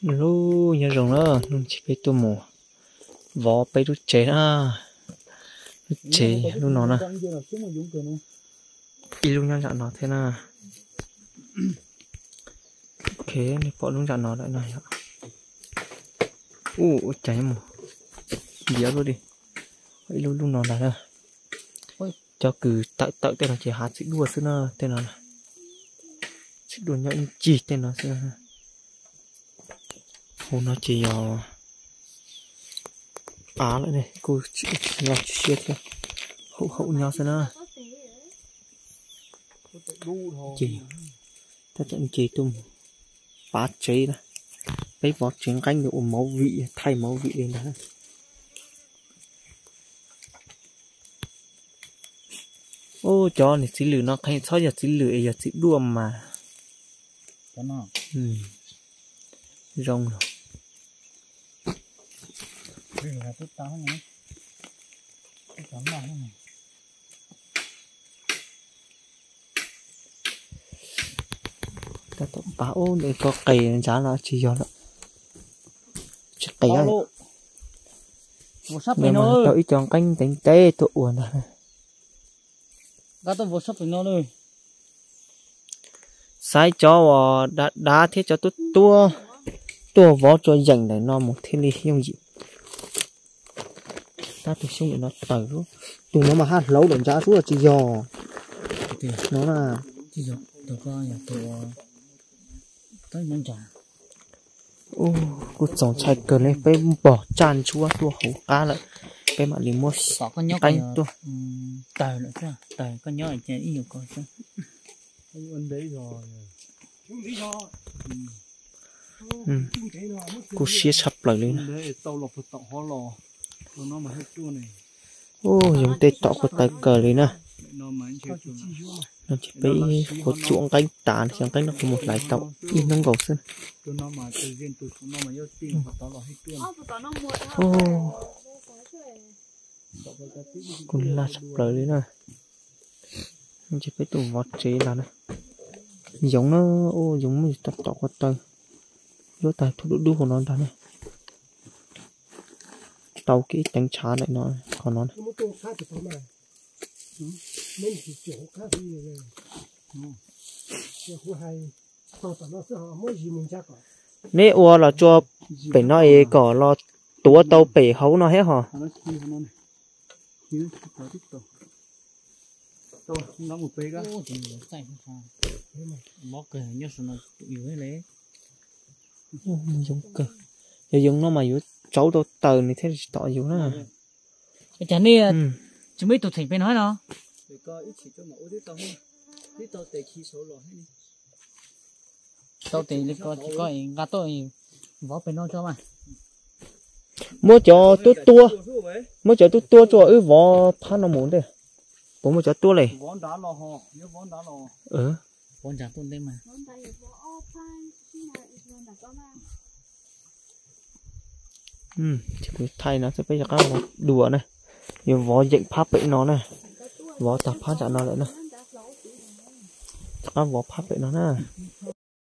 Lub nyob zoo na, hnub no peb tuaj mus vov peb lub tsev na. Lub tsev lub no na. Ib lub nyob nram no thiab na. Ok, nej pom lub nram no lawm no yog. Ua cas mus ntiav luaj li. Ib lub lub no ntag na. Cov kws tawm tawm tej no ces hav txiv duaj xwb na, tej no. Txiv duaj nyob ib ncig tej no xwb. Hauv no ces yog av lawm ne, kuj tsis nyob tsis siab thiab. Haum haum nyob xwb na. Ces tab tom nce tuaj mus pav tsev na. Peb vov tsev nqeeb ua movie, thaij movie li ntag. Ub, cov niag txiv lwm no qhia txhob yog txiv lwm es yog txiv duaj mas. Zoo los. Tab tom pav ub, nws ko qes ntsav no tsis yog lawm. Tsis qes. Tau ib co nqeeb ntev ntev tuaj ua ntag. Saib cov uas dav dav thiab cov tuab tuab tuaj vov tso yeem ntawm no mus thiaj li yooj yim. Tab tus xyoob ntawm no tawm, tus no mas haj hlaub lawm ntsav xwb tsis yog no na. Kuj txaus ntshai kawg li, peb npog tsaj ntsuab tuaj hauv qab lawm, peb mam li muab qeeb tuaj. Kuj siab tshaj plaws li na. Ub, yoov tej tom ko taw kawg li na. No ces peb qhuav cuam nqeeb tas, xyov nqeeb no kuv mus hlais tau ib hnub nkaus xwb. Kuj laj tshaj plaws li na. Ces peb tuaj vov tsev ntag na. Yoov na, ub, yoov muab tom tom ko taw, yuav tag thuj dub dub hauv no ntag na. Tau kiag ib teev tshav ntawm no, qhov no. Neb ua los tsua pem no es kom los tuav tau pem hauv no thiab hos. Yoov kawg, yog yoov no mas yuav tsauv tau taws nws thiaj tsis tom yus na. Cas nej tsis muaj ib tug theem pem no no? Tau tes li ko tsis ko nqa tuaj vov pem no tso mas. Muab cov tub tuab, muab cov tub tuab tso wb vov phab no mus ntej. Puas muaj cov tuab li? Thaij no xwb peb rov qab vov dua na. Yuav vov yeem phab pem no na. Vov tag phab nram no lawm na. Rov qab vov phab pem no na.